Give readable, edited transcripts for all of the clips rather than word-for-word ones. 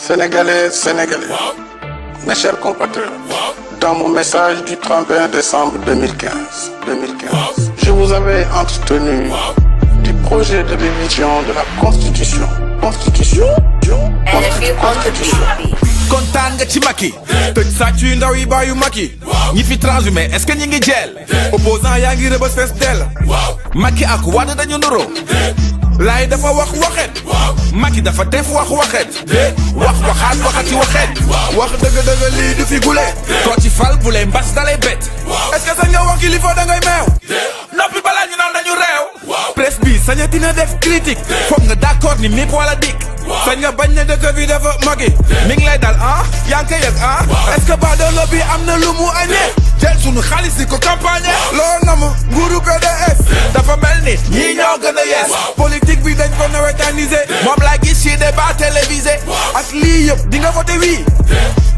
Sénégalais, Sénégalais, mes chers compatriotes, dans mon message du 31 décembre 2015, je vous avais entretenu du projet de révision de la Constitution. kontaan nga ci Macky tëj sàcc yu ndaw yi bàyyu Macky ñi fi transhumé est-ce que ñi ngi jeel opposant yaa ngi rëbës fees dell Macky ak Wade dañu nuroo laay dafa wax waxet Macky dafa def wax waxet wax waxaat waxati waxet wax dëgg-dëgg lii du fi gule koo ci fal bu lay mbas dalay bett est-ce que sañ nga wax kilifa da ngay meew noppi balaa ñu naan dañu réew presse bi saña dina def critique foog nga d'accord ni mip wala dik sañ nga bañ ne dëkk bi dafa Macky mi ngi lay dal yaa ngi koy yëg est-ce que badoolo bi am na lu mu añee jël sunu xaalis di ko campagne loolu na mu nguuru PDS dafa mel ni ñii ñoo gën a yees politique bi dañ ko nawetanisé moom laa gis ci débat télévisé ak lii yëpp di nga voté oui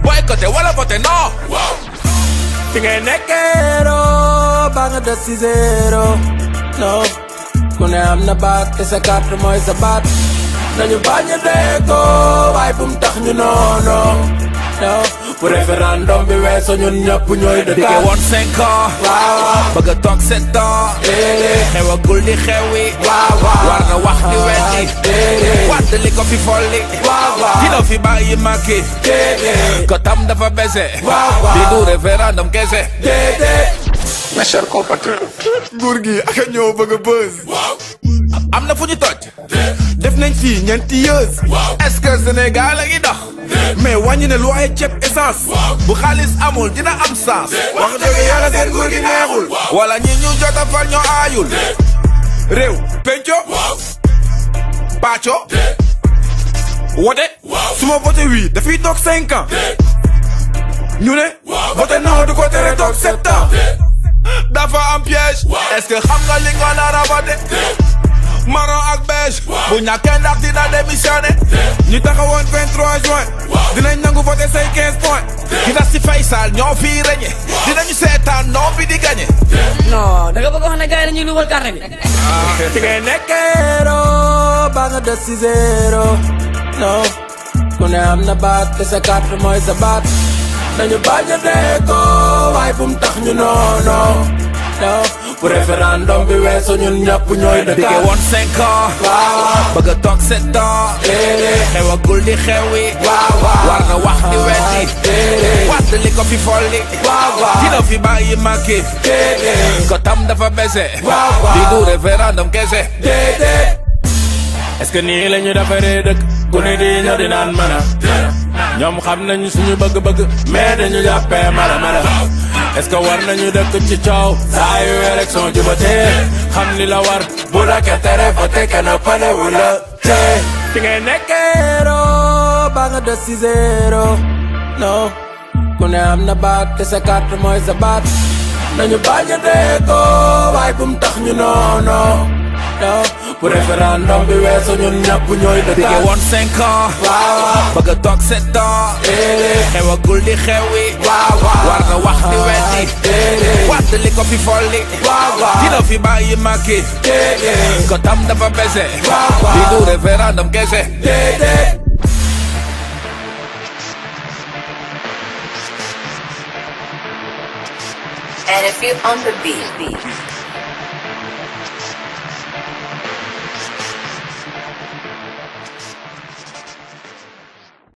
boycotté wala voté non fi ngay nekkeeroo ba nga des ci zéro non ku ne am na baat te sa carte mooy sa baat nañu bañ a déggoo waaye bu mu tax ñu noono pour référendum bi weesoo ñun ñëpp ñooy dëkk. dige woon 5 ans. waaw bëgg a toog 7 ans. xewagul di xewi. war na wax di weddi. watt li ko fi folli. dina fi bàyyi Macky. ko tam dafa bese. di du référendum kese. Mes chers compatriotes, nguur gi ak ñoo bëgg a buzz. am na fu ñu toj. def nañ fii ñeenti years. est-ce que Sénégal a ngi dox. mais wàññi ne lu ay ceeb essence. bu xaalis amul dina am sens. wax dëgg yàlla seen nguur gi neexul. wala ñi ñu jot a fal ñoo aayul. réew penco. pàcco. wote. su ma voté oui dafay toog 5 ans. ñu ne. voté non du ko tere toog 7 ans. dafa am piège. est-ce que xam nga li nga nar a voté. marron ak beige. bu ñàkkee ndax dina démissionné. ñu taxawoon 23 juin. dinañ nangu voté say 15 points. dina si fay Sall ñoo fii reñe. dinañu seetaan noo bi di gagné. non da nga bëgg wax ne gars yi dañuy luubal carte bi. fi ngay nekkeeroo ba nga des ci zéro. non ku ne am na baat te sa carte mooy sa baat. nañu bañ a déggoo waaye bu mu tax ñu noono pour référendum bi weesoo ñun ñëpp ñooy dëkk. dige woon 5 ans. bëgg a toog 7 ans. xewagul di xewi. war na wax di weddi. watt li ko fi folli. dina fi bàyyi Macky. ko tam dafa bese. di du référendum kese. est-ce que nii la ñu defaree dëkk ku ne di ñoo di naan mana ñoom xam nañu suñu bëgg-bëgg mais dañu jàppee mala est-ce que war nañu dëkk ci coow saa yu élection jubatee xam li la war bu la ke tere voté kenn pale wu la tee fi ngay nekkeeroo ba nga des ci zéro non ku ne am na baat te sa carte mooy sa baat nañu bañ a déggoo waaye bu mu tax ñu noono pour référendum bi weesoo ñun ñëpp ñooy dëkk. dige woon 5 ans. bëgg a toog 7 ans. xewagul di xewi. war na wax di weddi. watt li ko fi folli. dina fi bàyyi Macky. ko tam dafa bese. di du référendum kese. And if you on the beat.